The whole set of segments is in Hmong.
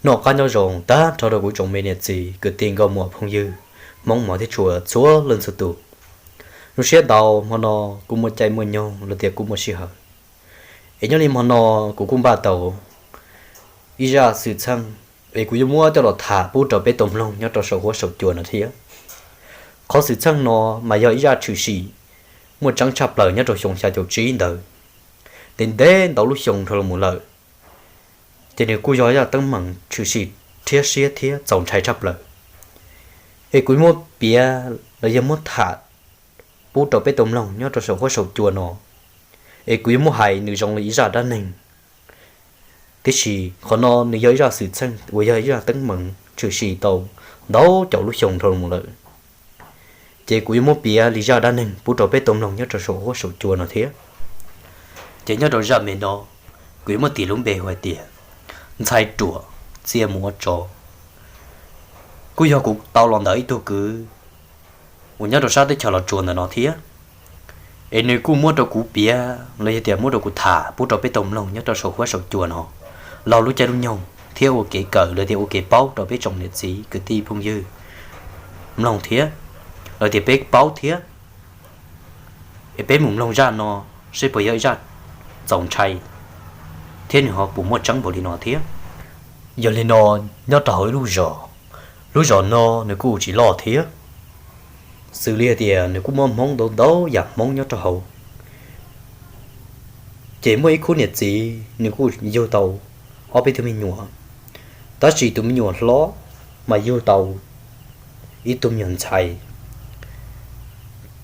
Noj qab nyob zoo tag nrho rau kuv tsoom me niam txiv kwv tij nkauj muam phooj ywg Hmoob mos thiab tshua txhua leej txhua tus. Zoo siab ntau hmo no kuj muaj caij muaj nyoog los tias kuj muaj sij hawm, es nyob li hmo no kuv kuj npaj tau ib zaj xwm txheej es kuv yuav muab coj los tham pub rau peb tau mloog nyob rau saum huab saum cua no thiab. Qhov xwm txheej no mas yog ib zaj tshwm sim muaj tseeb tshaj plaws nyob rau xyoo xya caum tsib ntawd, ntev ntev ntau lub xyoo dhau los mus lawm. Ces nws kuj yog ib zaj teeb meem tshwm sim rhiab siab thiab txaus ntshai tshaj plaws, es kuv muab piav los yog muab tham pub rau peb tau mloog nyob rau saum huab saum cua no, es kuv yuav muab hais nws zoo li ib zaj dab neeg. Tiam sis qhov no nws yog ib zaj xwm txheej uas yog ib zaj teeb meem tshwm sim tau ntau caum lub xyoo dhau los mus lawm, ces kuv yuav muab piav li zaj dab neeg pub rau peb tau mloog nyob rau saum huab saum cua no thiab. Ces nyob rau zaj me no, kuv yuav muab tis lub npe hu hais tias ntxhais ruam txia mus ua tsov. Kuj yog kuv tau los ntawm ib tug kwv uas nyob rau sab teb chaws Los Tsuas ntawm no thiab, es nws kuj muab rau kuv piav los yog tias muab rau kuv tham pub rau peb tau mloog nyob rau saum huab saum cua no laug lub caij lub nyoog thiab ua kev kawm los tias ua kev paub rau peb tsoom niam txiv kwv tij phooj ywg mloog thiab, los tias peb paub thiab. Es peb mus mloog zaj no seb puas yog ib zaj txaus ntshai thiab nws ho puas muaj tseeb npaum li no thiab. Yog li no, nyob rau hauv ib lub zos, lub zos no nws kuj tsis loj thiab, xws li hais tias nws kuj muaj Hmoob ntau ntau yam Hmoob nyob rau hauv. Ces muaj ib khub niam txiv nws kuj yug tau ob peb tug me nyuam, tab sis tus me nyuam hlob mas yug tau ib tug me nyuam ntxhais.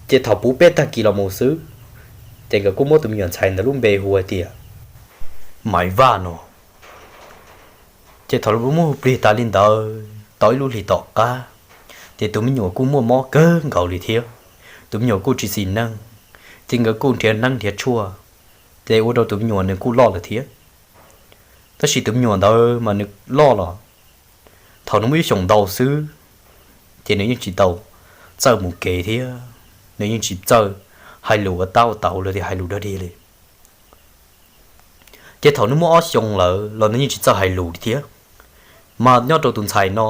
Ces thaum puv peb tag kis los mus xwb, ces nkawd kuj muab tus me nyuam ntxhais ntawd lub npe hu hais tias Maiv Vaj no. Ces thaum lawv muab hu plig tas li ntawd tau ib lub hlis tom qab, ces tus me nyuam kuj muaj mob kawg nkaus li thiab. Tus me nyuam kuj tsis xis neej, ces nkawd kuj nrhiav neeb nrhiav tshuaj, ces ua rau tus me nyuam nws kuj loj lawm thiab. Tab sis tus me nyuam ntawd mas nws loj los, thaum nws muaj ib xyoos ntau xwb, ces nws yeej tsis tau txawj mus kev thiab nws yeej tsis txawj hais lus ua tab ua tauv los tias hais lus dog dig li. Ces thaum nws muaj ob xyoos lawm los nws yeej tsis txawj hais lus li thiab. Mas nyob rau tus ntxhais no,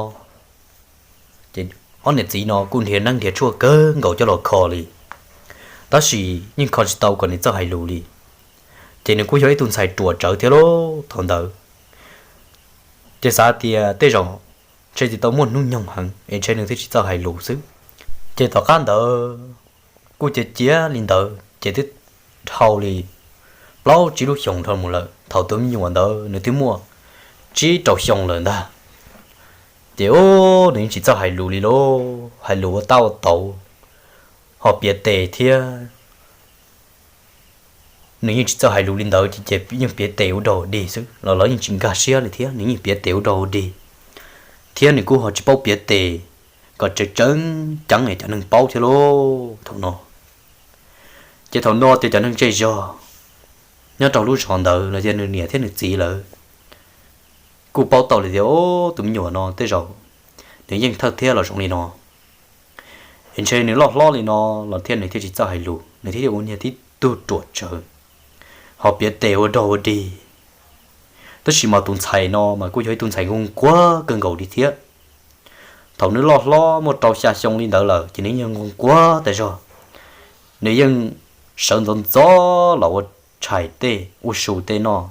ces ob niam txiv no kuj nrhiav neeb nrhiav tshuaj kawg nkaus coj los kho li, tab sis yeej kho tsis tau kom nws txawj hais lus li. Ces nws kuj yog ib tug ntxhais ruam tsawv thiab lauj thaum ntawd. Ces xav tias tej zaum ntshe tsis tau muaj hnub nyoog heev es ntshe nws thiaj tsis txawj hais lus xwb. Ces tom qab ntawd kuj cia cia li ntawd ces twb dhau li plaub tsib lub xyoos dhau mus lawm, thaum tus me nyuam ntawd nws twb muaj tsib rau xyoo lawm ntag. Ces nws yeej tsis txawj hais lus li lauj, hais lus ua tab ua tauv, ho piav tes thiab. Nws yeej tsis txawj hais lus li ntawd ces yeej piav tes ua dog ua dig xwb los lawv yeej tsis nkag siab li thiab, nws yeej piav tes ua dog ua dig, thiab nws kuj ho tsis paub piav tes kom tseem ceeb ceev es cov neeg paub thiab lauj thaum no. Ces thaum no tias cov neeg zej zog nyob rau lub zos ntawd los yog nws niam thiab nws txiv lawv kuj paub tau li tias tus me nyuam no tej zaum nws yeej thawj thiab los zoo li no, es ntshe nws loj hlob li no los thiab nws thiaj tsis txawj hais lus, nws thiaj ua niag tib tug ruam tsawv, ho piav tes ua dog ua dig. Tab sis mas tus ntxhais no mas kuj yog ib tug ntxhais nquag nquag kawg nkaus li thiab. Thaum nws loj hlob muaj rau xya xyoo li ntawd lawm ces nws yeej nquag nquag tas zog. Nws yeej sawv ntxov ntxov los ua tshais tej ua su tej noj,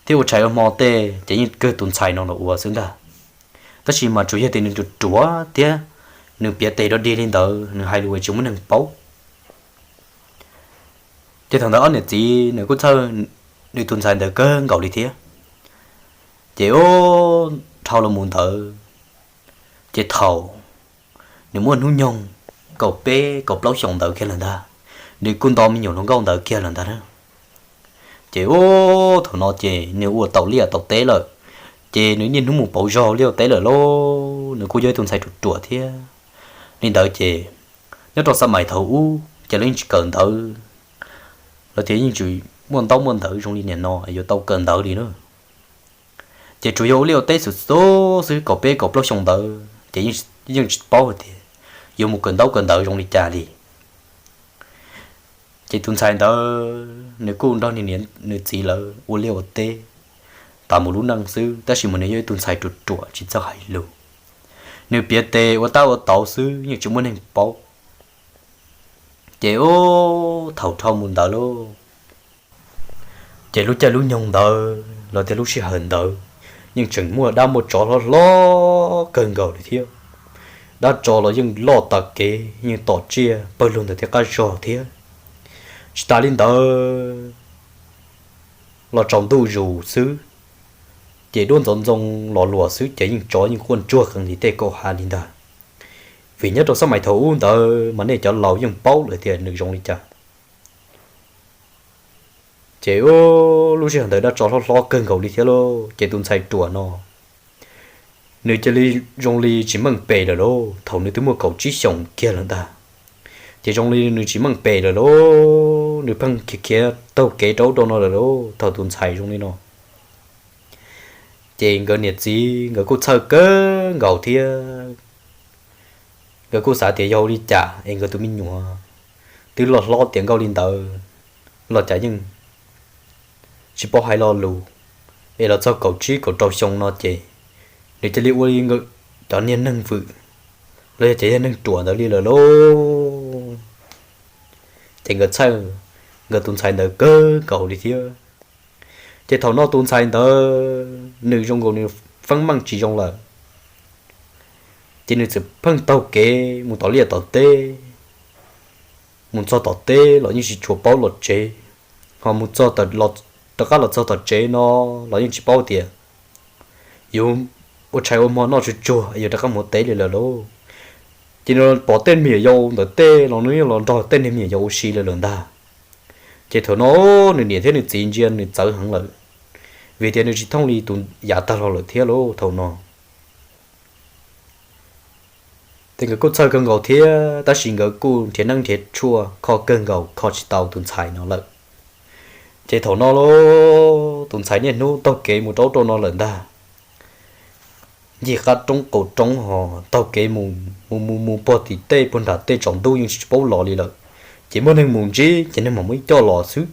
thiab ua tshais ua hmo tej ces yeej kawg tus ntxhais no los ua xwb ntag. Tab sis mas tsuas yog tias nws ruam ruam thiab nws piav tes dog dig li ntawd, nws hais lus tsis muaj neeg paub. Ces thaum ntawd ob niam txiv nws kuj txhawj nws tus ntxhais ntawd kawg nkaus li thiab. Ces ub, dhau los mus ntawd, ces thaum nws muaj hnub nyoog kaum peb kaum plaub xyoos ntawd kiag lawm ntag, nws kuj nto me nyuam hluas nkauj ntawd kiag lawm ntag na. Ces ub, thaum no ces nws ua tau liaj tau teb lawm, ces nws niaj hnub mus pauv zog liaj teb lawm lauj. Nws kuj yog ib tus ntxhais ruam ruam thiab. Li ntawd ces nyob rau xab mais thaum ub ces lawv yeej tsis kawm ntawv, lawv tias yeej tsis muaj ntaub muaj ntawv zoo li nim no yuav tau kawm ntawv li na. Ces tsuas yog ua liaj ua teb xwb xwb, kaum peb kaum plaub xyoo ntawd ces yeej tsis paub hais tias yuav mus kawm ntaub kawm ntawv zoo li cas li. Ces tus ntxhais ntawd nws kuj nrog nws niam nws txiv lawv ua liaj ua teb, tas mus lub neej xwb, tab sis mas nws yog ib tug ntxhais ruam ruam tsis txawj hais lus. Nws piav tes ua tab ua tauv xwb yeej tsis muaj neeg paub. Ces ub, thaum dhau mus ntawd lauj, ces lub caij lub nyoog ntawd los tias lub sij hawm ntawd yeej tseem muaj dab muaj tsov hlob hlob kawg nkaus li thiab. Dab tsov los yeej loj tas kev, yeej tom tsiaj pawg lug ntawm tej qab zog thiab. Tsis tas li ntawd los tsaus ntuj zus xwb, ces duab ntxoov ntxoo los luas xwb ces yeej tsov yeej quaj ntsuag qees li tej kaum ha li ntag. Vim nyob rau xab mais thaum ub ntawd mas nej cov laus yeej paub lawm tias nws zoo li cas. Ces ub, lub sij hawm ntawd dab tsov hlob hlob kawg nkaus li thiab lauj, ces tus ntxhais ruam no nws cia li zoo li tsis meej pem lawm lauj, thaum nws twb muaj kaum tsib xyoos kiag lawm ntag. Ces zoo li nws tsis meej pem lawm lauj, nws pheej khiav khiav taug kev rau ub rau no lawm lauj, thaum tus ntxhais zoo li no. Ces nkawd niam txiv nkawd kuj txhawj kawg nkaus thiab. Nkawd kuj xav tias yog ua li cas es nkawd tus me nyuam twb loj hlob tiav nkauj li ntawd los cas yeej tsis paub hais lo lus, es los txog kaum tsib kaum rau xyoo no ces nws cia li ua li cov niag neeg vwm, los yog cov niag neeg ruam ntawd li lawm lauj. Ces nkawd txhawj nkawd tus ntxhais ntawd kawg nkaus li thiab. Ces thaum no tus ntxhais ntawd nws zoo nkaus nws feeb meej tsis zoo lawm, ces nws txawm pheej taug kev mus tom liaj tom teb. Mus txog tom teb los yeej tsis tshua paub los tsev, ho mus txog, rov qab los txog tom tsev no los yeej tsis paub tias yuav ua tshais ua hmo noj tsuag tsuag es yuav rov qab mus ua teb li lawm lauj. Ces nws pom tej me nyuam yaus ntawm tej los nws yeej los nrog tej niag me nyuam yaus ua si li lawm ntag. Ces thaum no nws niam thiab nws txiv ntsia nws txawv heev lawm, vim tias nws tsis thooj li tus yav tag los lawm thiab lauj thaum no. Ces nkawd kuj txhawj kawg nkaus thiab, tab sis nkawd kuj nrhiav neeb nrhiav tshuaj kho kawg nkaus kho tsis tau tus ntxhais no lawm. Ces thaum no lauj, tus ntxhais niaj hnub taug kev mus rau ub rau no lawm ntag. Ncig qab roob qaum roob ho taug kev mus mus mus mus puag tim tej puag nram tej tsaus ntuj yeej tsis paub los li lawm. Ces muaj neeg mus ntsib ces neeg mam muab ib coj los xwb.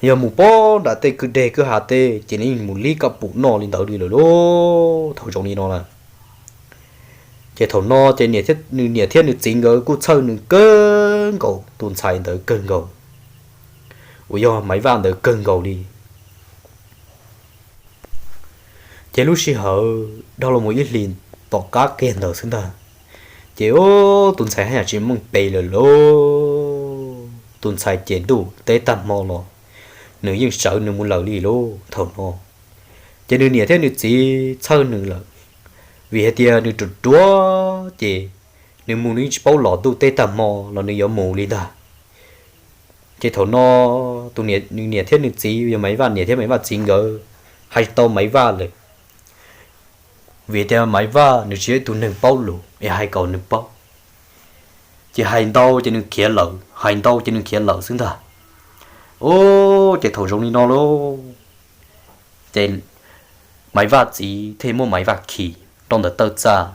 Yog mus puag nram tej kwj deg kwj ha tej ces nws yeej mus lib kab pum noj li ntawd li lawm lauj, thaum zoo li no lawm. Ces thaum no ces nws niam thiab nws txiv nkawd kuj txhawj nws kawg nkaus tus ntxhais ntawd kawg nkaus, uas yog Maiv Vaj ntawd kawg nkaus li. Ces lub sij hawm dhau los mus ib hlis tom qab kiag ntawd xwb ntag, ces ub, tus ntxhais haj yam tsis meej pem lawm lauj. Tus ntxhais ces ntuj teb tag hmo los nws yeej sawv nws mus lawm li lauj thaum no. Ces nws niam thiab nws txiv txhawj nws lawm, vim hais tias nws ruam ruam ces nws mus nws yeej tsis paub los, ntuj teb tag hmo los nws yuav mus li ntag. Ces thaum no tus niam, nws niam thiab nws txiv yog Maiv Vaj niam thiab Maiv Vaj txiv nkawd hais tau Maiv Vaj lawm, vim tias Maiv Vaj nws tsis yog ib tug neeg paub lus es hais kom nws paub. Ces hais ntau ces nws khiav lawm, hais ntau ces nws khiav lawm xwb ntag. Ub, ces thaum zoo li no lauj, ces Maiv Vaj txiv thiaj muab Maiv Vaj khi rau ntawm tawj txaj.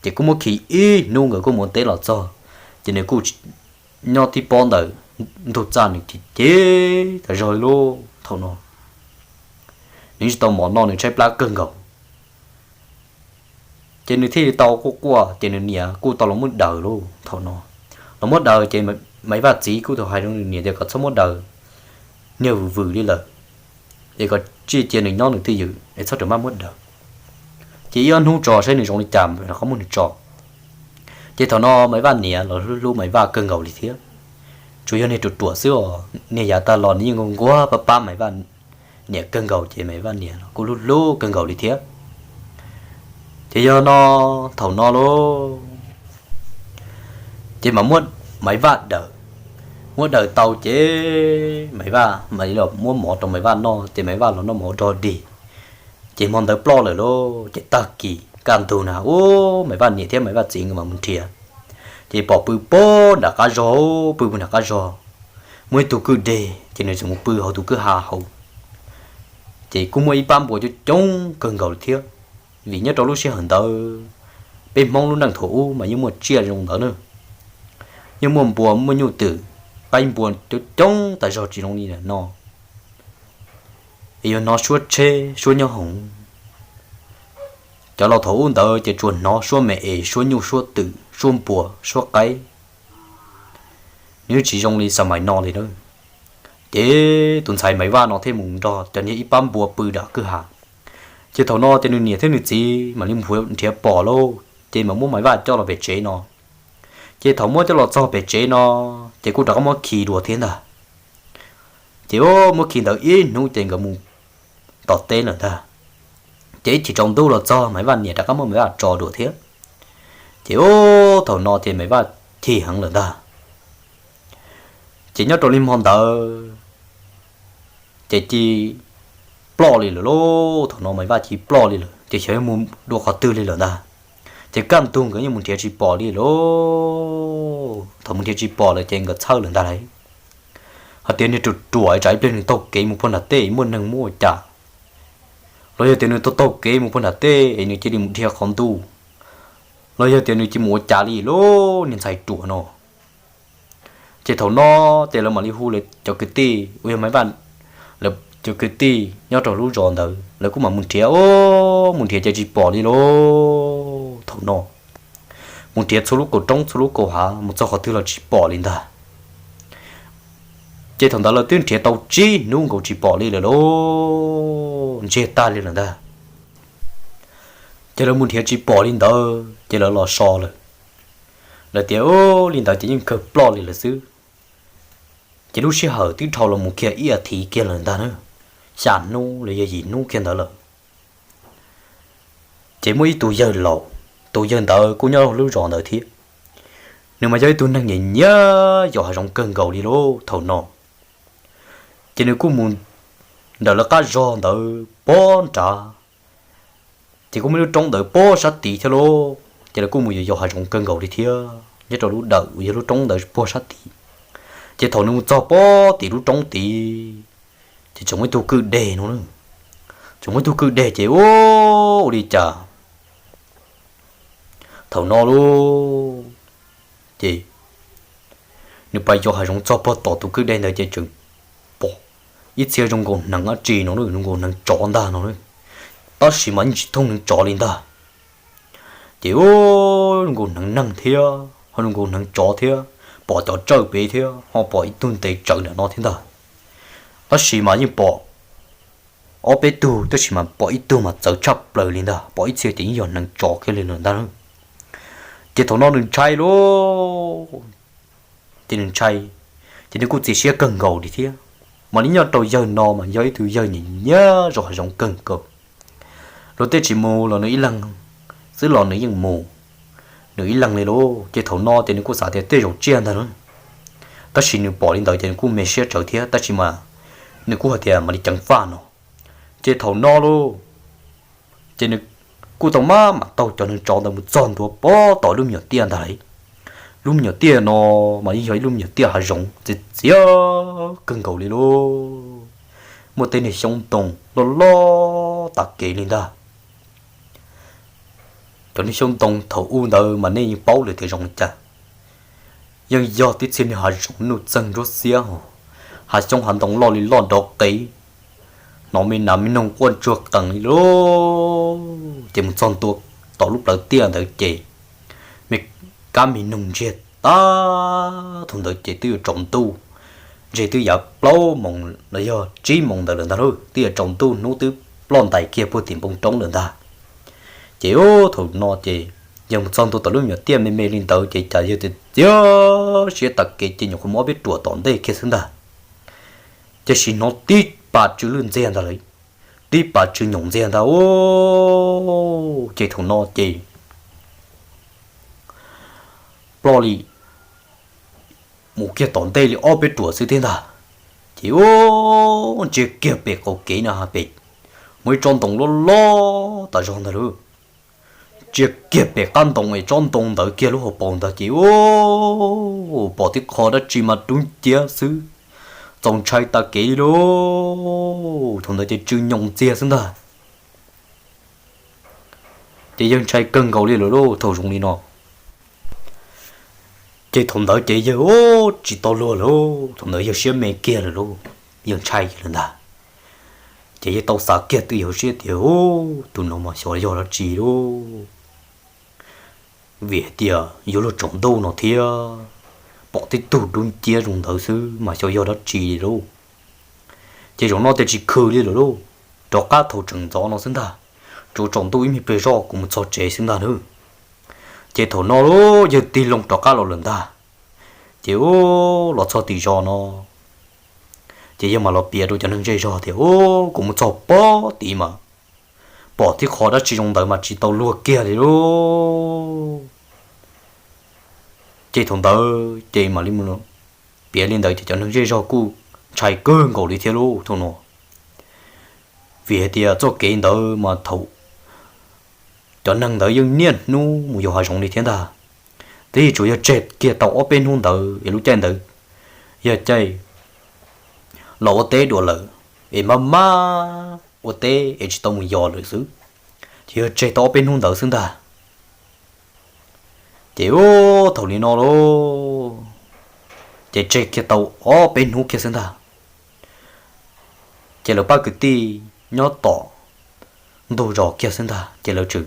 Ces kuj muab khi ib hnub nkawd kuj mus teb los txog, ces nws kuj nyob tib pob ntawm ntug txaj nws ces ces tas zog li lauj thaum no. Nws tsis tau mov noj nws tshaib plab kawg nkaus. Ces nws thiaj li tau quaj quaj ces nws niam kuj tau los muab daws lauj thaum no. Los muab daws ces Maiv Vaj txiv kuj tau hais rau nws niam tias kom txhob muab daws, niag vwm vwm li lawm, es kom tsij cia nws nyob nws twj ywm es txhob rawm maj muab daws. Ces ib ob hnub tso saib nws zoo li cas rov qab muab nws tso. Ces thaum no Maiv Vaj niam los hlub hlub Maiv Vaj kawg nkaus li thiab. Tsuas yog niag ruam ruam xwb os, niag yav tag los nws yeej nquag nquag pab pab Maiv Vaj niam kawg nkaus ces Maiv Vaj niam los kuj hlub hlub kawg nkaus li thiab. Ces yog no, thaum no lauj, ces mas muab Maiv Vaj daws, muab daws tau ces Maiv Vaj mam li los muab mov rau Maiv Vaj noj ces Maiv Vaj los noj mov rog dig. Ces hmo ntawd ploj lawm lauj, ces tag kis kaj ntug na ub, Maiv Vaj niam thiab Maiv Vaj txiv nkawd mam mus nrhiav. Ces pom pw puag nram qab zog, pw puag nram qab zog, muaj ib tug kwj deg ces nws txawm mus pw hauv tus kwj ha hauv. Ces kuj muaj ib pab npua coob coob kawg nkaus li thiab, vim nyob rau lub sij hawm ntawd peb Hmoob lub neej thaum ub mas yeej muaj tsiaj zoo ntawd na, yeej muaj npua muaj nyuj twm, qaib npua coob coob tas zog tsis zoo li nim no. es yuav hnov suab tsheb suab nyob hoov. Cov laus thaum ub ntawd ces tsuas hnov suab me es, suab nyuj, suab twm, suab npua, suab qaib, nws tsis zoo li xab mais no li na. Ces tus ntxhais Maiv Vaj no thiaj mus nrog cov niag ib pab npua pw nram kwj ha. Ces thaum no ces nws niam thiab nws txiv mam li mus nrhiav pom lauj, ces mam muab Maiv Vaj coj los pem tsev no. Ces thaum muab coj los txog pem tsev no, ces kuj rov qab muab khi dua thiab ntag. Ces muab khi ntawd ib hnub ces nkawd mus tom teb lawm ntag. Ces ib chim tsaus ntuj los txog, Maiv Vaj niam rov qab muab Maiv Vaj tso dua thiab. Ces thaum no ces Maiv Vaj chim heev lawm ntag. Ces nyob rau li hmo ntawd ces cia li ploj li lawm lauj. Thaum no Maiv Vaj cia li ploj li lawm, ces xyov yuav mus dua qhov twg li lawm ntag. Ces kaj ntug nkawd yeej mus nrhiav tsis pom li lauj. Thaum mus nrhiav tsis pom lawm ces nkawd txhawj lawm ntag lauj, hais tias niag ruam ruam tsam ib pliag nws taug kev mus puag nram tej muaj neeg muab ua cas, los yog tias nws taug taug kev mus puag nram tej es nws cia li mus dhia qhov ntuj, los yog tias nws cia li mus ua cas li lauj niag ntxhais ruam no. Ces thaum no ces lawv mam li hu lawv cov kwv tij uas yog Maiv Vaj, lawv cov kwv tij nyob rau lub zos ntawd lawv kuj mam mus nrhiav, mus nrhiav ces tsis pom li lauj. Thaum no mus nrhiav txhua lub kaum roob txhua lub kaum hav mus txog qhov twg los tsis pom li ntag. Ces thaum ntawd lawv twb nrhiav tau tsib hnub nkaus tsis pom li lawm lauj, ntsiag tag li lawm ntag. Ces lawv mus nrhiav tsis pom li ntawd ces lawv los so lawm. Lawv tias, Ub, li ntawd ces yeej kawg ploj li lawm xwb. Ces lub sij hawm twb dhau los mus kiag ib as thiv kiag lawm ntag na, xya hnub los yog yim hnub kiag ntawd lawm. Ces muaj ib tug yawg laus, tus yawg ntawd kuj nyob lub zos ntawd thiab. Nws mas yog ib tug neeg nyiam nyiam yos hav zoov kawg nkaus li lauj thaum no. Ces nws kuj mus ntawm lawv qab zog ntawd pob nrad, ces kuj muaj lub roob ntawd pob sab tid thiab lauj. Ces lawv kuj mus yos yos hav zoov kawg nkaus li thiab nyob rau lub dawm uas yog lub roob ntawd puag sab tid. Ces thaum nws mus txog pob tim lub roob tid, ces tseem muaj ib tug kwj deg no, tseem muaj ib tug kwj deg ces ua li cas thaum no lauj, ces nws pais yos hav zoov txog puag tom tus kwj deg ntawd ces tseem pom ib txhia zoo nkaus hneev dab tsi no, zoo nkaus hneev tsov ntag no, tab sis mas yeej tsis thooj hneev tsov li ntag. Ces zoo nkaus hneev neeg thiab ho zoo nkaus hneev tsov thiab, pom cov tsawj pem thiab ho pom ib tug ntev tsawv ntawm no thiab ntag. Tab sis mas yeej pom ob peb tug, tab sis mas pom ib tug mas txawv tshaj plaws li ntag, pom ib txhia ces yeej yog hneev tsov kiag li lawm ntag. Ces thaum no nws ntshai lauj, ces nws ntshai, ces nws kuj txias siab kawg nkaus li thiab. Mas li nyob rau yawg no mas yog ib tug yawg nyiam nyiam yos hav zoov kawg nkaus. Luag tej tsis mus los nws ib leeg xwb los nws yeej mus, nws ib leeg li lauj. Ces thaum no ces nws kuj xav tias tej zaum tsiaj ntag lauj, tab sis nws pom li ntawd ces nws kuj me siab tsawv thiab, tab sis mas nws kuj hais tias mam li ceev faj no. Ces thaum no lauj, ces nws kuj tau maj mam taug cov hneev tsov ntawd mus txog ntua pob tom lub me nyuam tiaj ntag lauj. Lub me nyuam tiaj no mas yeej yog ib lub me nyuam tiaj hav zoov txias txias kawg nkaus li lauj, muaj tej niag xyoob ntoo loj loj tas kev li ntag. Cov niag xyoob ntoo thaum ub ntawd mas nej yeej paub lawm tias zoo li cas, yeej yog tib txhia niag hav zoov nuj txeeg nruab xiab, hav xyoob hav ntoo loj li loj nrov qees, hnov me nas me noog quaj ntsuag qees li lauj. Ces mus txog ntua tom lub plawv tiaj ntawd ces me kab me noog ntsiag tag. Thaum ntawd ces twb yuav tsaus ntuj, ntshe twb yav plaub moos los yog tsib moos ntawd lawm ntag lauj, twb yuav tsaus ntuj hnub twb ploj ntais kiag puag tim npoo roob lawm ntag. Ces thaum no ces yawg mus txog ntua tom lub me nyuam tiaj me me li ntawd ces cas yawg txias siab tas kev ces nyuam qhuav muaj ob peb ruam tom ntej kiag xwb ntag. Ces sim hnov tib pas tsw lwj ntxiag ntag lauj, tib pas tsw nyoos ntxiag ntag. Ces thaum no ces ploj li mus kiag tom ntej li ob peb ruam xwb thiab ntag. Ces ntsia kiag pem qaum kev na pem muaj ib tsob ntoo loj loj tas zog ntag lauj. Ntsia kiag pem qab ntoo es tsob ntoo ntawd kiag lub hauv paus ntag ces pom tib qho dab tsi mas dub nciab xwb, txaus ntshai tas kev li lauj. Thaum ntawd ces tsw nyoos ntxiag xwb ntag. Ces yawg ntshai kawg nkaus li lawm lauj thaum zoo li no. Ces thaum ntawd ces yawg tsis tau luag lawm, thaum ntawd yawg siab me kiag lawm lauj, yawg ntshai lawm ntag. Ces yawg tau xav kiag twj ywm siab tias, Tus no mas xyov yog dab tsi lauj? Vim hais tias yuav luag tsaus ntuj no thiab pom tib tug dub nciab zoo ntawd xwb mas xyov yog dab tsi li lauj. Ces zaum no tias tsis khw li lawm lauj, rov qab thaum tseem ntxov no xwb ntag, tsuas tsaus ntuj ib me pliag zoj kuv mus txog tsev xwb ntag na. Ces thaum no lauj, yawg tig loo rov qab los lawm ntag. Ces ub, los txog tim zos no, ces yawg mam los piav rau cov neeg zej zog tias, Ub, kuv mus txog pob tid mas pom tib qho dab tsi zoo ntawd mas tsis tau luag kiag li lauj. Ces thaum ntawd ces mam li piav li ntawd ces cov neeg zej zog kuj ntshai kawg nkaus li thiab lauj thaum no. Vim hais tias txoj kev ntawd mas thaum cov neeg ntawd yeej niaj hnub mus yos hav zoov li thiab ntag. Twb tsuas yog tseg kiag tau ob peb hnub ntawd es lub caij ntawd yog caij los ua teb dua lawm, es maj maj ua teb es tsis tau mus yos lawm xwb, ces yog tseg tau ob peb hnub ntawd xwb ntag. Ces ub, thaum li no lauj, ces tseg kiag tau ob peb hnub kiag xwb ntag. Ces lawv pab kwv tij nyob tom ntug zos kiag xwb ntag, ces lawv tseem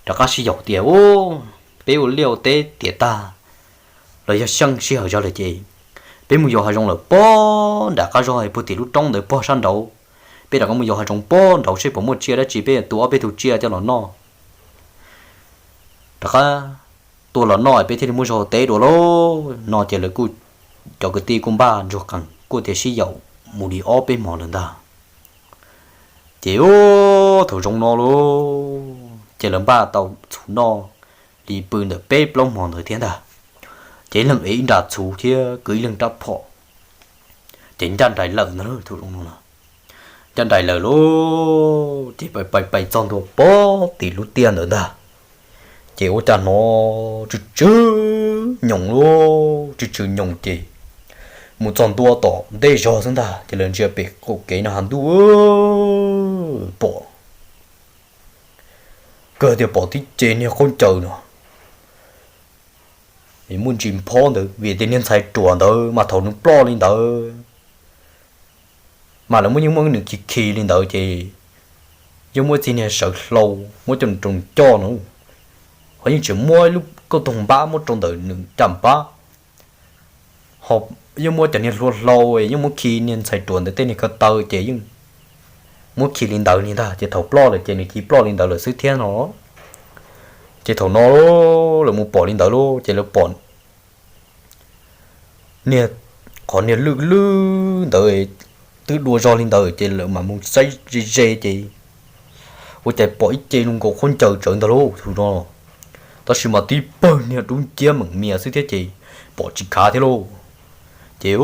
rov qab sib yaum tias, Ub, peb ua liaj ua teb tiav tag los yog xyeej sij hawm zog lawm ces peb mus yos hav zoov lawm pob nram qab zog puag tim lub roob ntawd pog sab nraud, peb rov qab mus yos hav zoov pob nraud seb puas muaj tsiaj dab tsi peb tua ob peb tug tsiaj coj los noj. Rov qab tua los noj peb thiaj li muaj zog teb dua lauj. No ces lawv kuj, cov kwv tij kuj npaj ntsuag qees kuj tias sib yaum mus li ob peb hmos lawm ntag. Ces ub, thaum zoo no lauj, ces lawv npaj tau txhuv noj li pw ntawm peb plaub hmos ntawd thiab ntag. Ces ib leeg ev ib nra txhuv thiab kwv ib leeg rab phom, ces ncaj nraim lawm ntag lauj. Thaum zoo no ncaj nraim lawm lauj, ces pais pais pais txog ntua pob tim lub tiaj ntawd ntag. Ces ua cas hnov tsw tsw nyoos lauj, tsw tsw nyoos ces mus txog ntua tom ntej zog xwb ntag, ces lawv ntsia pem qaum kev no ha ntuj pom, kawg tias pom tib ce niag khaub ncaws no, muaj ntsis phob ntawd vim tias niag ntxhais ruam ntawd mas thaum nws ploj li ntawd mas lawv muab, yeej muab nws khi khi li ntawd ces yeej muab txij niag sawv hlau muab coj rau nws coj no, ho yeej tseem muab ib lub kauj toog npab muab rau ntawm nws caj npab, ho yeej muab cov niag hlua hlau, yeej muab khi niag ntxhais ruam ntawd tej niag ko taw ces yeej muab khi li ntawd li ntag, ces thaum ploj lawm ces nws cia ploj li ntawd lawm xwb thiab no. Ces thaum no lawv mus pom li ntawd lauj, ces lawv pom niag, qhov niag lwj lwj ntawd twb dua zog li ntawd ces lawv mam mus saib ze ze ces ua cas pom ib ce zoo nkaus khaub ncaws tsawv ntag lauj thaum no, tab sis mas tib pawg niag dub nciab meem mias xwb thiab ces pom tsis khav thiab lauj. Ces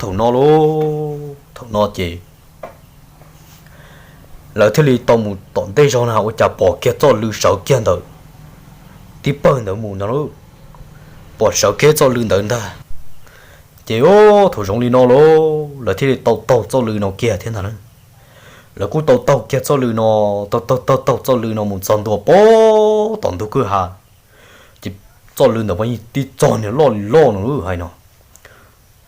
thaum no lauj, thaum no ces lawv thiaj li tau mus tom ntej zog na ua cas pom kiag txoj lw sawv kiag ntawm tib pawg ntawd mus ntag lauj, pom sawv kiag txoj lw ntawd ntag. Ces thaum zoo li no lauj, lawv thiaj li tau taug txoj lw no kiag thiab ntag na. Lawv kuj tau taug kiag txoj lw no, taug taug taug taug txoj lw no mus txog ntua pob tom ntug kwj ha, ces txoj lw ntawd mas yeej tib txoj niag loj li loj no hais no.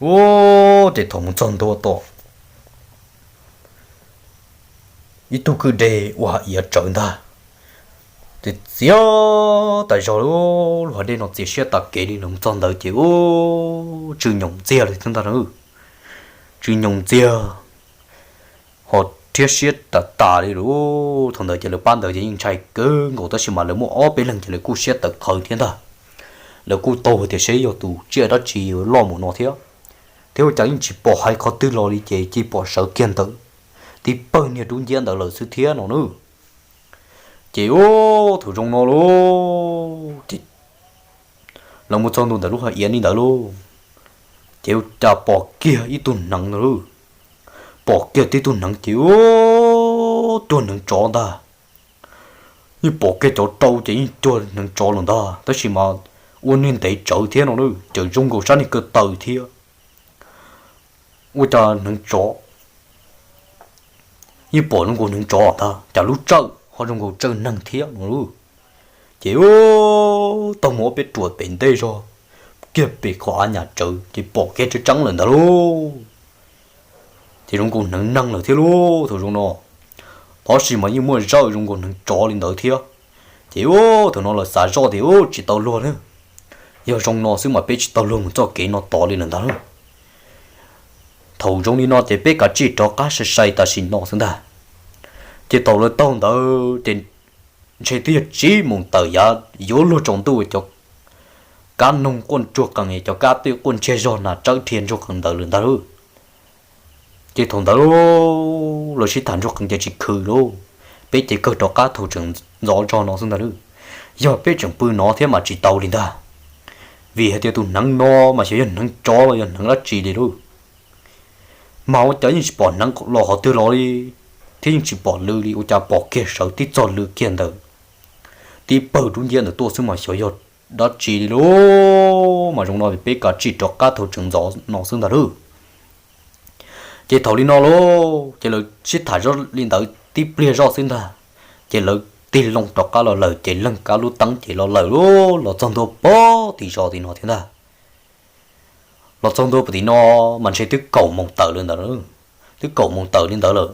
Ua ces thaum mus txog ntua tom ib tug kwj deg ua hav iav tsawv ntag, ces txias tas zog lub hav dej no txias siab tas kev li. Lawv mus txog ntawd ces ub, tsw nyoos ntxiag li thiab ntag na, tsw nyoos ntxiag ho rhiab siab tas tas li lauj. Thaum ntawd ces lawv pab ntawd ces yeej ntshai kawg nkaus tab sis mas lawv muaj ob peb leeg ces lawv kuj siab tawv qhawv thiab ntag. Lawv kuj taug hais tias seb yog tus tsiaj dab tsi loj mus no thiab, thiab ua cas yeej tsis pom hais qhov twg los li ces cia pom sawv kiag ntawd tib pawg niag dub nciab ntawd lawm xwb thiab no na. Ces ub, thaum zoo no lauj, ces lawv mus txog ntua ntawm lub hav iav li ntawd lauj, ces ua cas pom kiag ib tug hneev ntag lauj. Pom kiag tib tug hneev ces ub, cuag hneev tsov ntag. Yeej pom kiag cov rau ces yeej cuag hneev tsov lawm ntag tab sis mas ua niag ntev tsawv thiab no na, ces zoo nkaus sab niag ko taw thiab. Ua cas hneev tsov yeej pom zoo nkaus hneev tsov ntag, cas lub tsawj ho zoo nkaus tsawj neeg thiab no lauj. Ces ub, taug mus ob peb ruam pem ntej zog kiag pem qhov av nyam tsawv ces pom kiag tseeb tseeb lawm ntag lauj. Ces zoo nkaus hneev neeg lawm thiab lauj thaum zoo no. Tab sis mas yeej muaj zawj zoo nkaus hneev tsov li ntawd thiab. Ces ub thaum no lawv xav zoj tias ub tsis tau luag na, yog zoo no xwb mas peb tsis tau luag mus txoj kev no tod li lawm ntag lauj. Thaum zoo li no ces peb kav tsij rov qab sai sai tam sim no xwb ntag. Ces thaum lawv taug ntawd ces ntshe twb yog tsib moos tawm yav yuav luag tsaus ntuj, cov kab noog quaj ntsuag qees, cov kab twb quaj ntsiag zog nas tsawb dhia ntsuag qees ntawd lawm ntag lauj. Ces thaum ntawd lawv sib tham ntsuag qees ces tsis khwv lauj, peb ces kawg rov qab thaum tseem ntxov zog no xwb ntag lauj. Yog peb tseem pw no thiab mas tsis tau li ntag, vim hais tias tus hneev no mas xyov yog hneev tsov los yog hneev dab tsi li lauj. Mas ua cas yeej tsis pom hneev los qhov twg los li, thiab yeej tsis pom lw li, ua cas pom kiag sawv tib txog lw kiag ntawm tib pawg dub nciab ntawd tuaj xwb mas xyov yog dab tsi li lauj. Mas zoo no peb kav tsij rov qab thaum tseem ntxov no xwb ntag lauj. Ces thaum li no lauj ces lawv sib tham zoj li ntawd tib pliag zoj xwb ntag, ces lawv tig loo rov qab los lawm ces leeg kab lub teeb ces los lawm lauj, los txog ntua pem tim zos tim no thiab ntag. Los txog ntua pem tim no mas ntshe twb kaum moos tawm li ntawd, twb kaum moos tawm li ntawd lawm.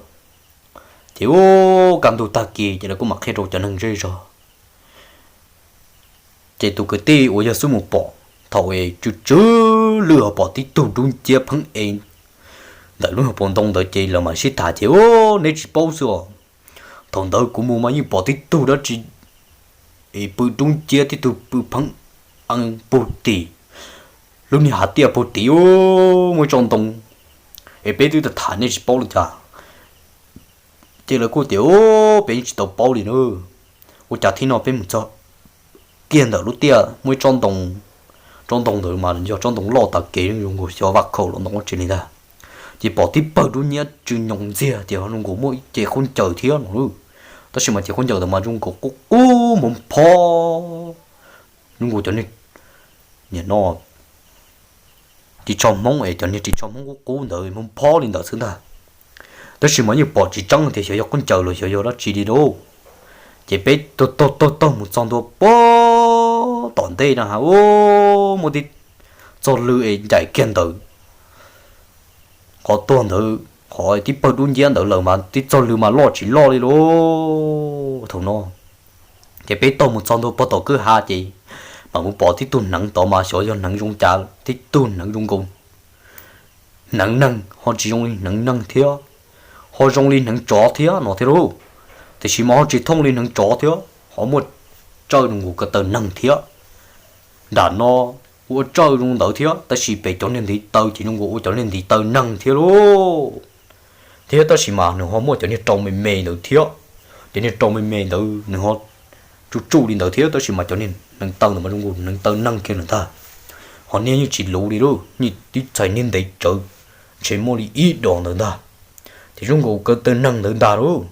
Ces ub kaj ntug tag kis ces lawv kuj mam qhia rau cov neeg zej zog. Ces tus kwv tij uas yog xub mus pom thaum es tsw tsw lwj ho pom tib tug dub nciab pheeb es ntawm lub hauv paus ntoo ntawd ces lawv mam sib tham ces ub neb tsis paub xwb os. Thaum ntawd kuv mus mas yeej pom tib tug dab tsi es pw dub nciab, tib tug pw pheeb ees puag tim lub niag hav tiaj puag tim ub muaj ib tsob ntoo es peb twb tham nej tsis paub li cas. Ces lawv kuj tias ub peb yeej tsis tau paub li na. Ua cas thib no peb mus txog kiag ntawm lub tiaj muaj ib tsob ntoo, tsob ntoo ntawd mas yog tsob ntoo loj tag kev zoo nkaus xyov vaj khaum los ntoo ua tsev li ntag. Ces pom tib pawg dub nciab tsw nyoos ntxiag ces ho zoo nkaus muaj ib cev khaub ncaws thiab no lauj. Tab sis mas cev khaub ncaws ntawd mas zoo nkaus qub qub hmoov phob, zoo nkaus cov niag, nim no ris tsho Hmoob es cov niag ris tsho Hmoob qub qub ntawd hmoov phob li ntawd xwb ntag. Tab sis mas yeej pom tsis tseeb tias xyov yog khaub ncaws los xyov yog dab tsi li lauj. Ces peb taug taug taug mus txog ntua pem tom ntej na ha, muaj tib txoj lw es ncaim kiag ntawd qhov tuag ntawd, qhov tib pawg dub nciab ntawd lawm mas tib txoj lw mas loj tsis loj li lauj. Thaum no ces peb taug mus txog ntua pem tom kwj ha ces mam mus pom tib tug hneev tod mas xyov yog hneev zoo cas, tib tug hneev zoo nkaus hneev neeg ho tsis zoo li hneev neeg thiab, ho zoo li hneev tsov thiab no thiab lauj. Tiam sis mas ho tsis thooj li hneev tsov thiab, ho muaj tsawj zoo nkaus ko taw neeg thiab. Nram no ua tsawj zoo ntawd thiab, tab sis pem cov niag ntiv taw ces zoo nkaus ua cov niag ntiv taw neeg thiab lauj. Thiab tab sis mas nws ho muaj cov niag rau me me ntawd thiab. Cov niag rau me me ntawd nws ho tsuj tsuj li ntawd thiab, tab sis mas cov niag hneev taw ntawd mas zoo nkaus hneev taw neeg kiag lawm ntag. Ho niag yeej tsis luv li lauj, niag tib txhais niag ntev tsawv, ntshe muaj li ib dos ntawd ntag. Ces zoo nkaus ko taw neeg ntawd ntag lauj.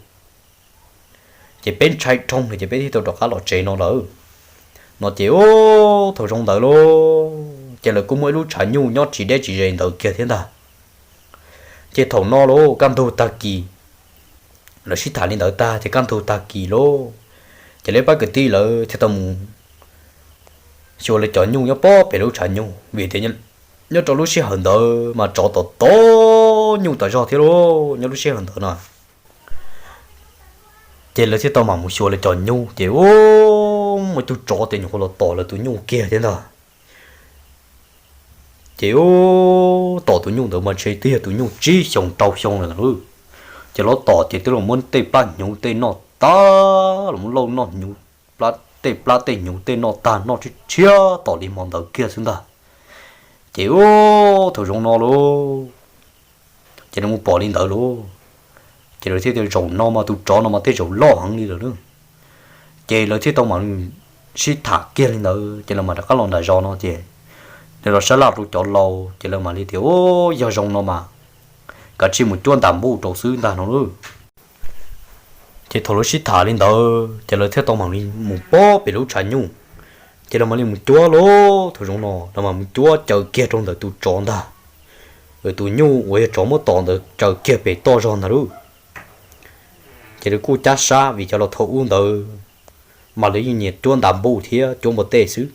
Ces peb ntshai dhau no ces peb thiaj tau rov qab los tsev no lawm. No ces ub thaum zoo ntawd lauj ces lawv kuj muaj ib lub tshav nyuj nyob tsis deb tsis ze ntawd kiag thiab ntag. Ces thaum no lauj kaj ntug tag kis, lawv sib tham li ntawd tag ces kaj ntug tag kis lauj, ces lawv pab kwv tij lawv thiaj tau mus xyuas lawv cov nyuj nyob pob pem lub tshav nyuj, vim tias nyob rau lub sij hawm ntawd mas tsov tom tom nyuj tas zog thiab lauj, nyob lub sij hawm ntawd na. Ces lawv thiaj tau mam mus xyuas lawv cov nyuj ces ub, muaj ib tug tsov tias nyuam qhuav los tom lawv tus nyuj kiag thiab ntag. Ces ub, tom tus nyuj ntawd mas ntshe twb yog tus nyuj tsib xyoos rau xyoo lawm ntag lauj. Ces los tom ces twb los muab tej plab hnyuv tej noj tag, los muab lauj noj hnyuv, tej plab tej hnyuv tej noj tag noj tshiab tshiab tom li hmo ntawd kiag xwb ntag. Ces ub, thaum zoo no lauj, ces lawv mus pom li ntawd lauj, ces lawv thiaj tias zaum no mas tus tsov no mas tej zaum loj heev li lawm lauj. Ces lawv thiaj tau mam sib tham kiag li ntawd ces lawv mam rov qab los nram zos no ces lawv los sab laj rau cov laus ces lawv mam li tias ub, yog zoo no mas kav tsij mus cuab ntas npuj rau xwb ntag no lauj. Ces thaum lawv sib tham li ntawd ces lawv thiaj tau mam li mus pob pem lub tshav nyuj, ces lawv mam li mus cuab lauj. Thaum zoo no lawv mam mus cuab caws kiag rau ntawm tus tsov ntag, tus nyuj uas yog tsov muab tom ntawd caws kiag pem toj zog ntag lauj. Ces lawv kuj cab sab vim cov laus thaum ub ntawd mas lawv yeej nyiam cuab ntas npuj thiab cuab npua tej xwb,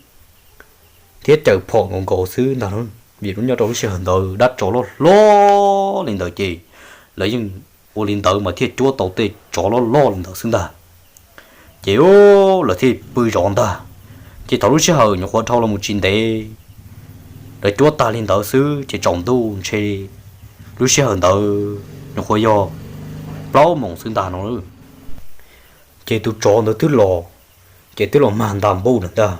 thiab caws phom nkaus nkaus xwb ntag lauj. Vim lub nyob rau lub sij hawm ntawd dab tsov loj hlob li ntawd ces lawv yeej ua li ntawd mas thiaj cuab tau tej tsov loj loj li ntawd xwb ntag. Ces lawv thiaj pw zov ntag. Ces thaum lub sij hawm nyuam qhuav dhau los mus tsis ntev, lawv cuab tag li ntawd xwb ces tsaus ntuj ntshe lub sij hawm ntawd nyuam qhuav yog plaub moos xwb ntag no. Ces tus tsov ntawd twb los, ces twb los mag nta npuj lawm ntag.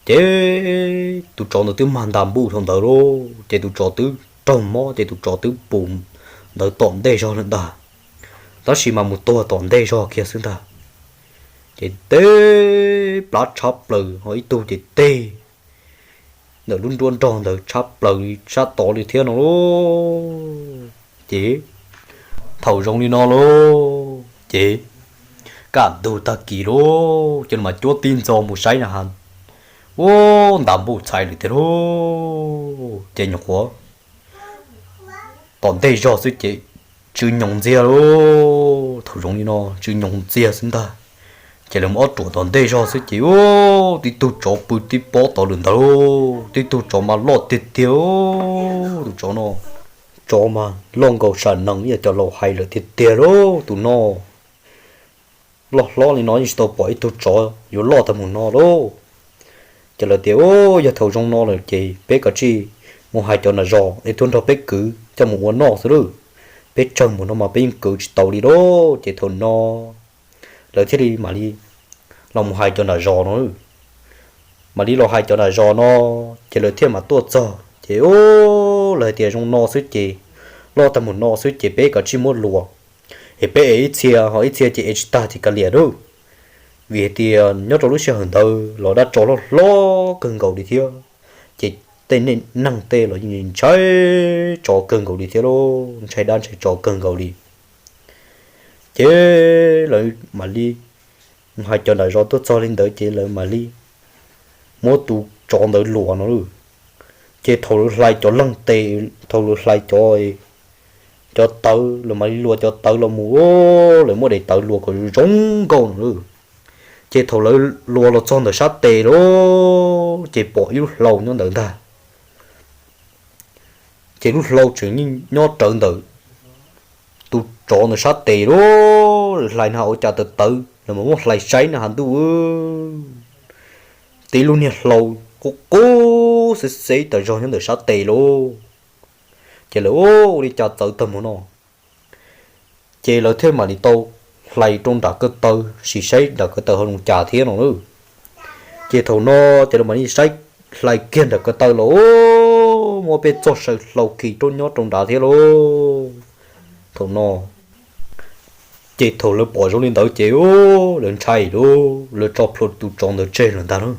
Ces tus tsov ntawd twb mag nta npuj thaum ntawd lauj, ces tus tsov twb raug mob ces tus tsov twb pus ntawd tom ntej zog lawm ntag. Tab sis mas mus tuag tom ntej zog kiag xwb ntag. Ces teb plab tshab plaws ho ib tug ces teg ntawm lub nruab nrog ntawd tshab plaws sab tod li thiab no lauj. Ces thaum zoo li no lauj ces kaj ntug tag kis lauj ces lawv mas cuab tib ntxov mus saib na has, ua nta npuj txhais lawm tiag lauj. Ces nyuam qhuav tom ntej zog xwb ces tsw nyoos ntxiag lauj. Thaum zoo li no tsw nyoos ntxiag xwb ntag. Ces lawv mus ob ruam tom ntej zog xwb ces ua tib tug tsov pw tib pob tod lawm ntag lauj. Tib tug tsov mas loj tiag tiag, tus tsov no, tsov mas loj nkaus sam nees ib yam cov laus hais lawm tiag tiag lauj. Tus no loj hlob li no yeej tsis tau pom ib tug tsov yuav loj tag mus no lauj. Ces lawv tias, Yog thaum zoo no lawm ces peb kav tsij mus hais cov nram zos es tuaj nrog peb kwv coj mus ua noj xwb lauj. Peb tsawg mus no mas peb yeej kwv tsis tau li lauj. Ces thaum no lawv thiaj li mam li los mus hais cov nram zos no. Mam li los hais cov nram zos no, ces lawv thiaj mam tuaj txog ces lawv hais tias, Zoo no xwb ces, loj tag mus no xwb ces peb kav tsij muab luas, es peb ev ib txhia ho ib txhia ces ev tsis tag ces kav liam lauj. Vim hais tias nyob rau lub sij hawm ntawd los dab tsov loj hlob kawg nkaus li thiab, ces tej neeg tej los yeej ntshai tsov kawg nkaus li thiab lauj, ntshai dab ntshai tsov kawg nkaus li. Ces lawv mam li mus hais cov nram zos tuaj txog li ntawd ces lawv mam li muab tus tsov ntawd luas no lauj. Ces thaum lawv hlais cov leeg tes, thaum lawv hlais cov, cov tawv, lawv mam li luas cov tawv los mus, lawv muab daim tawv luas kom zoo nkauj no lauj. Ces thaum lawv luas los txog ntawm sab tes lauj, ces pom ib lub hlau nyob ntawd ntag. Ces lub hlau tseem nyob rawv ntawm tus tsov ntawm sab tes lauj. Lawv hlais na ua cas tawv tawv, lawv mas muab hlais saib na has ntuj, tib lub niag hlau qub qub xeb xeb tas zog nyob ntawm sab tes lauj. Ces lawv, Ua li cas txawv tag mus no? Ces lawv thiaj mam li tau hlais rau nram ko taw, sim saib nram ko taw ho zoo cas thiab no lauj. Ces thaum no ces lawv mam li saib, hlais kiag nram ko taw los, muaj peb txoj saw hlau khi rau nyob rau nrad thiab lauj. Thaum no ces thaum lawv pom zoo li ntawd ces lawv ntshai lauj, lawv tso plhuav tus tsov ntawd tseg lawm ntag lauj.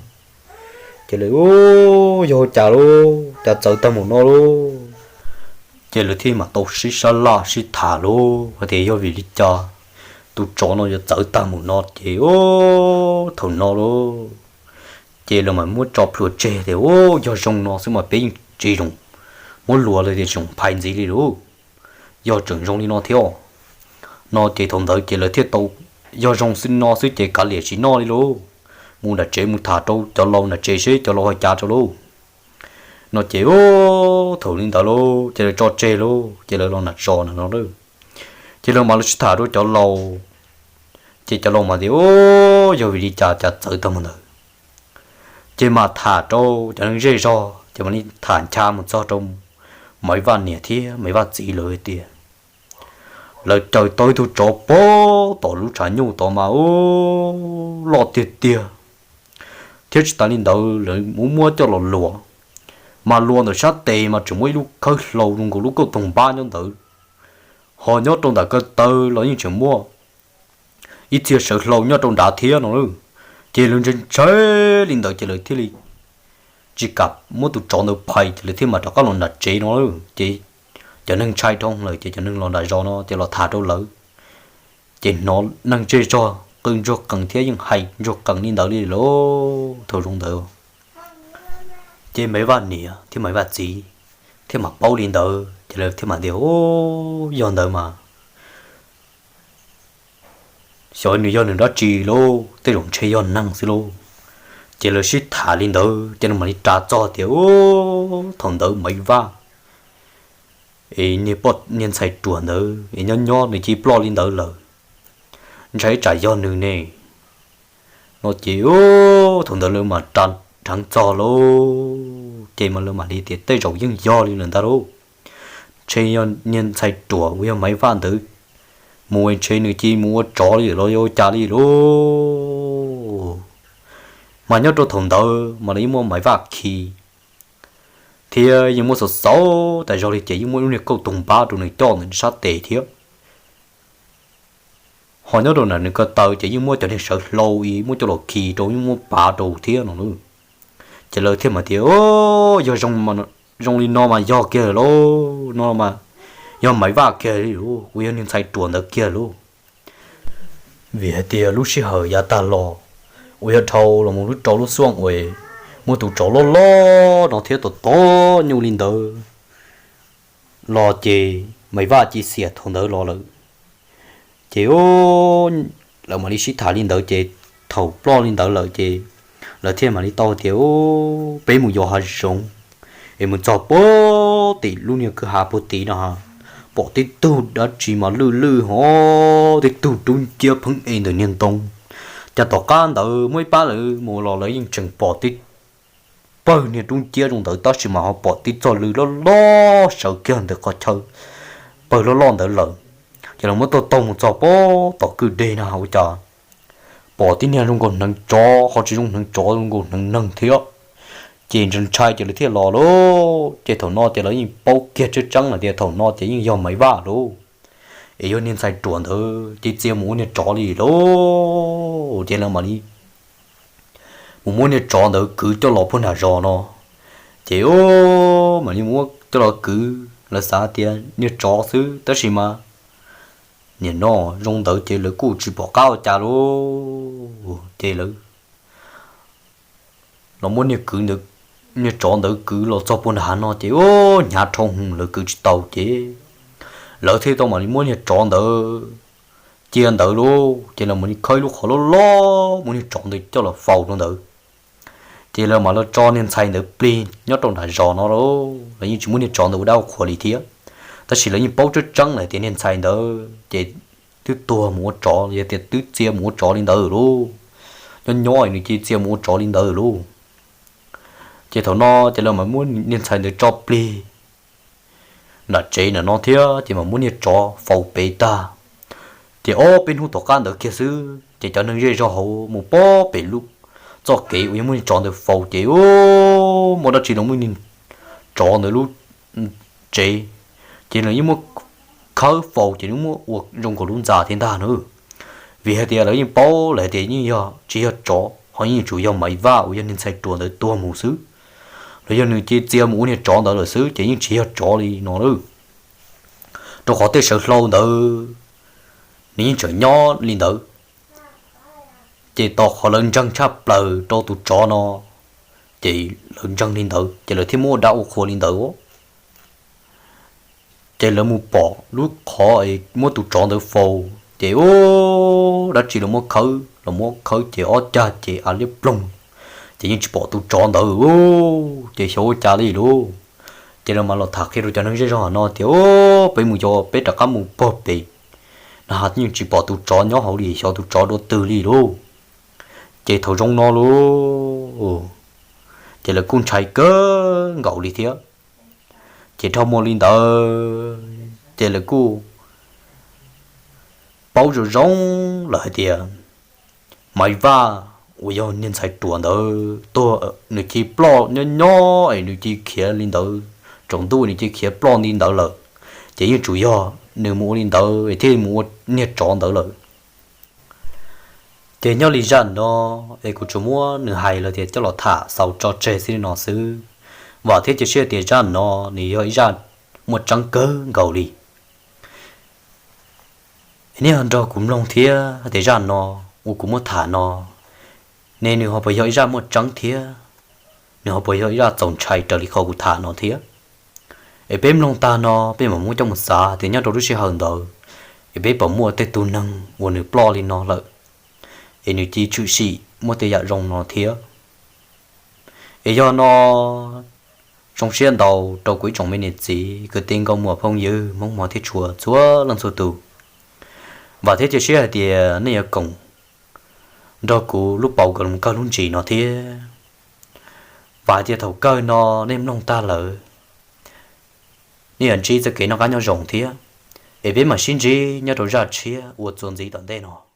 Ces lawv, Yog ua cas lauj, cas txawv tag mus no lauj? Ces lawv thiaj mam tau sib sab laj sib tham lauj hais tias yog vim li cas tus tsov no yuav txawv tag mus no ces thaum no lauj, ces lawv mam muab tso plhuav tseg tias, Yog zoo no xwb mas peb yeej tsis zoo muab luas lawm tias tsis zoo phais ntxiv li lauj. Yog tseem zoo li no thiab no ces thaum ntawd ces lawv thiaj tau, Yog zoo xwb no xwb ces kav liam tsis noj li lauj, mus nram tsev mus tham rau cov laus nram tsev seb cov laus ho cav rau lauj. No ces thaum li ntawd lauj ces lawv tso tseg lauj ces lawv los nram zos na no lauj. Ces lawv mam los sib tham rau cov laus, ces cov laus mas tias, Yog vim li cas cas txawv tag mus ntawd? Ces mam tham rau cov neeg zej zog ces mam li tham ncha mus txog rau Maiv Vaj niam thiab Maiv Vaj txiv lawv hais tias lawv caws tau ib tug tsov pob tom lub tshav nyuj tod mas loj tiag tiag, thiab tsis tas li ntawd lawv muab muab coj los luas, mas luas ntawm sab tes mas tseem muaj ib lub khawb hlau zoo nkaus lub kauj toog npab nyob ntawd, ho nyob rau ntawm ko taw los yeej tseem muaj ib txhia saw hlau nyob rau nrad thiab no lauj. Ces lawv ntshai ntshai li ntawd ces lawv thiaj li tsis kam muab tus tsov ntawd phais ces lawv thiaj mam rov qab los nram tsev no lauj. Ces cov neeg ntshai dhau lawm ces cov neeg los nram zos no ces los tham rau lawv, ces hnov neeg zej zog qw ntsuag qees thiab yeej hais ntsuag qees li ntawd li lauj. Thaum zoo ntawd ces Maiv Vaj niam thiab Maiv Vaj txiv thiaj mam paub li ntawd ces lawv thiaj mam tias, Yog ntawd mas xyov nws yog nws dab tsi lauj, tej zaum ntshe yog neeg xwb lauj. Ces lawv sib tham li ntawd ces lawv mam li ras txog tias, Thaum ntawd Maiv Vaj Es niag poj niag ntxhais ruam ntawd es nyob nyob nws cia li ploj li ntawd lawm, ntshai tsam yog nws ne. No ces thaum ntawd lawv mas dheev txog lauj, ces mas lawv mam li tias tej zaum yeej yog li lawm ntag lauj. Ntshe niag ntxhais ruam uas yog Maiv Vaj ntawd mus ntshe nws cia li mus ua tsov li los yog ua cas li lauj. Mas nyob rau thaum ntawd mas lawv yeej muab Maiv Vaj khi thiab yeej muab xauv xauv tas zog li ces yeej muab lub niag kauj toog npab rau nws coj ntawm sab tes thiab. Ho nyob rau nram nws ko taw ces yeej muab cov niag sawv hlau ib muab coj los khi rau yeej muab pav rau thiab no lauj. Ces lawv thiaj mas tias, yog zoo li no mas yog kiag lauj, no mas yog Maiv Vaj kiag li lauj, uas yog niag ntxhais ruam ntawd kiag lauj. Vim hais tias lub sij hawm yav tag los uas yog dhau los mus lub rau lub xuaj uas muaj tus tsov loj loj no thiab tom tom nyuj li ntawd los ces Maiv Vaj cia li xiam thaum ntawd los lawm. Ces lawv mam li sib tham li ntawd ces thaum ploj li ntawd lawm ces lawv thiaj mam li tau tias, peb mus yos hav zoov es mus txog puag tim lub niag kwj ha puag tid no ha, pom tib tug dab tsi mas lwj lwj ho, tib tug rub nciab pheej e ntawm niag ntoo. Cas tom qab ntawd muaj ib pab lawv mus los lawv yeej tseem pom tib pawg niag rub nciab zoo ntawd tab sis mas ho pom tib txoj lw loj loj sawv kiag ntawm qhov chaw pawg loj loj ntawd lawm. Ces lawv muab taug taug mus txog puag tom kwj deg na ua cas pom tib niag zoo nkaus hneev tsov ho tsis zoo hneev tsov, zoo nkaus hneev neeg thiab. Ces ntshai ntshai ces lawv thiaj los lauj. Ces thaum no ces lawv yeej paub kiag tseeb tseeb lawm tias thaum no ces yeej yog Maiv Vaj lauj, es yog niag ntxhais ruam ntawd ces txia mus ua niag tsov li lauj. Ces lawv mam li mus muab niag tsov ntawd kwv coj los puag nram zos no. Ces mam li muab coj los kwv, lawv xav tias niag tsov xwb tab sis mas nim no zoo ntawd ces lawv kuj tsis pom qab ua cas lauj. Ces lawv los muab niag kwv ntawd, niag tsov ntawd kwv los txog puag nram hav no ces hnyav dhau hwv lawv kwv tsis tau ces lawv thiaj tau mam li muab niag tsov ntawd cia ntawd lauj. Ces lawv mam li khawb ib lub qhov loj loj muab niag tsov ntawd coj los faus rau ntawd. Ces lawv mam los tso niag ntxhais ntawd plig nyob rau nram zos no lauj, lawv yeej tsis muab niag tsov ntawd ua dab ua qhua li thiab. Tab sis lawv yeej paub tseeb tseeb lawm tias niag ntxhais ntawd ces twb tuag mus ua tsov, yog tias twb txia mus ua tsov li ntawd lauj, nyob nyob nws cia li txia mus ua tsov li ntawd lauj. Ces thaum no ces lawv mam muab niag ntxhais ntawd tso plig nram tsev nram no thiab ces mam muab niag tsov faus pem tag. Ces ob peb hnub tom qab ntawd kiag xwb ces cov neeg zej zog hauv mus pob pem lub txoj kev uas yog muaj niag tsov ntawd faus ces muaj dab tsi los muaj niag tsov ntawd lub tsev, ces lawv yeej muab khawb faus ces lawv muab ua zoo nkaus lub ntxa thiab ntag na. Vim hais tias lawv yeej paub lawm hais tias yeej yog tsis yog tsov ho yeej yuav tsum yog Maiv Vaj uas yog niag ntxhais ruam ntawd tuag mus xwb, los yog nws cia li txia mus ua niag tsov ntawd lawm xwb ces yeej tsis yog tsov li no lawm. Rau qhov tej sawv hlau ntawd nws yeej tseem nyob li ntawd. Ces tos qhov lawv ntseeg tshaj plaws rau tus tsov no, ces lawv ntseeg li ntawd ces lawv thiaj muab ua dab ua qhua li ntawd. Ces lawv mus pom lub qhov es muab tus tsov ntawd faus ces dab tsi los muab khawb los muab khawb ces ob cag ces a liab ploog, ces yeej tsis pom tus tsov ntawd. Ces xyov ua cas li lauj. Ces lawv mam los tham qhia rau cov neeg zej zog no tias, peb mus yos peb rov qab mus pog pem na, yeej tsis pom tus tsov nyob hauv li, xyov tus tsov dua twg li lauj. Ces thaum zoo no lauj, ces lawv kuj ntshai kawg nkaus li thiab. Ces dhau mus li ntawd ces lawv kuj paub zoo zoo lawm hais tias Maiv Vaj uas yog niag ntxhais ruam ntawd tuag, nws cia li ploj nyob nyob es nws cia li khiav li ntawd, tsaus ntuj nws cia li khiav ploj li ntawd lawm, ces yeej tsuas yog nws mus ua li ntawd es thiaj mus ua niag tsov ntawd lawm. Ces nyob li zaj no es kuv tsuas muab nws hais los tias coj los tham xaus tso tseg xwb li no xwb, vam thiab cia siab tias zaj no nws yog ib zaj muaj tseeb kawg nkaus li. Nej ho nrog kuv mloog thiab tias zaj no uas kuv muab tham no ne nws ho puas yog ib zaj muaj tseeb thiab nws ho puas yog ib zaj txaus ntshai raws li qhov kuv tham no thiab. Es peb mloog tag no peb mam muab coj mus xav tias nyob rau lub sij hawm ntawd es peb puas muaj tej tug neeg uas nws ploj li no lawm es nws cia li tshwm sim muaj tej yam zoo no thiab. Es yog no Zoo siab ntau rau kuv ib tsoom me niam txiv kwv tij nkauj muam phooj ywg Hmoob hmov thiab tshua txhua leej txhua tus. Vam thiab cia siab hais tias nej yuav koom nrog kuv lub paus kom loo kawg lub ntsis no thiab. Vam hais tias thaum kawg no nej mloog tag lawm, nej yuav ntsib txoj kev noj qab nyob zoo thiab. Es peb mam sib ntsib nyob rau zaj tshiab uas txuas ntxiv tom ntej no.